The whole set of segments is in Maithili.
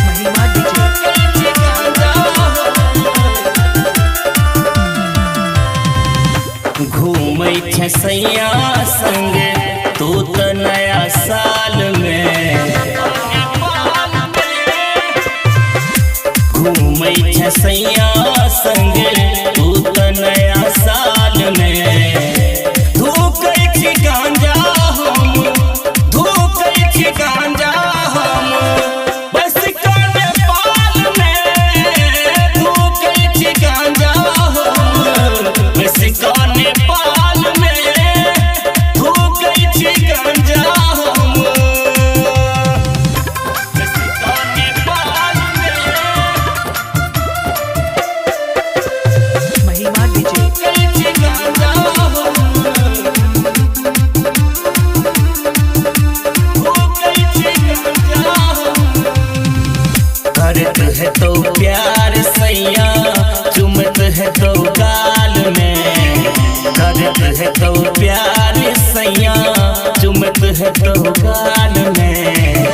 महिमा डीजे। घूमै छै सैया संगे तू त नया साल में। घूमै छै सैया संगे तू त नया साल में। धूकै छी गांजा हम, धूकै छी गांजा हम, बस नेपाल में। धूकै छी गांजा हम, बस नेपाल में। धूकै छी गांजा हम, बस नेपाल में। महिमा डीजे। करत है तो प्यार सैया, चुमत है तो गाल में। करत है तो प्यार सैया, चुमत है तो गाल में।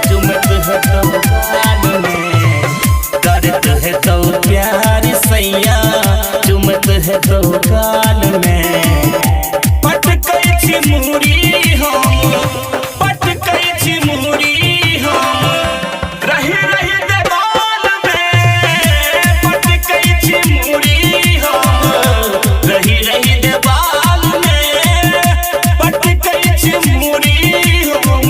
चुमत है तो गाल में। करत है तो प्यार सैया, चुमत है तो गाल में। पटकै छी मुरी हम, पटकै छी मुरी हम, रही रही देवाल में। पटकै छी मुरी हम, रही रही देवाल में। पटकै छी मुरी हम।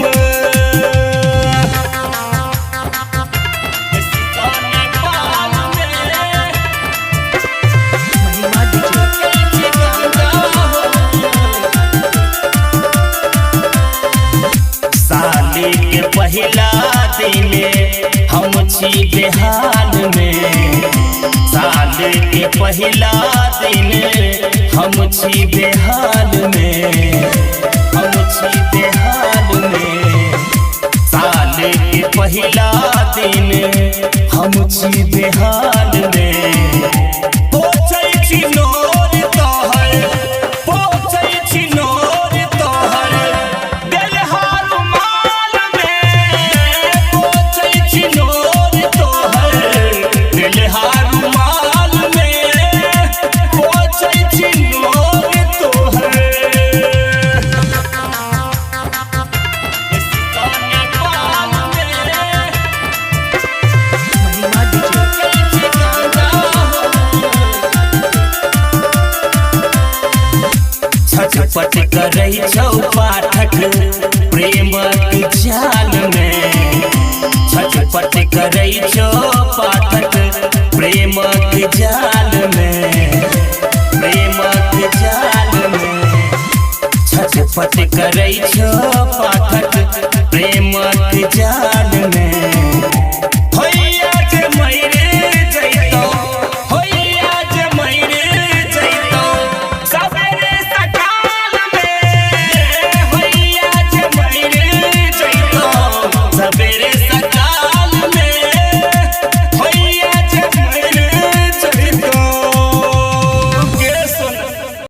महिमा डीजे। साली के पहिला दिन हम छी बेहाल में। साल के पहिला दिन हम छी बेहाल में। हम छी बेहाल में। साल के पहिला दिन हम छी बेहाल में। पोछै छी नोर तोहर, पोछै छी नोर तोहर, देलहा रुमाल में। पोछै छी नोर तोहर, देलहा रुमाल में। पोछै छी नोर तोहर। महिमा डीजे। छटपट करै छौ पाठक प्रेमक जाल में। छटपट करै छौ पाठक प्रेमक जाल में। प्रेमक जाल में। छटपट करै छौ पाठक प्रेमक जाल में।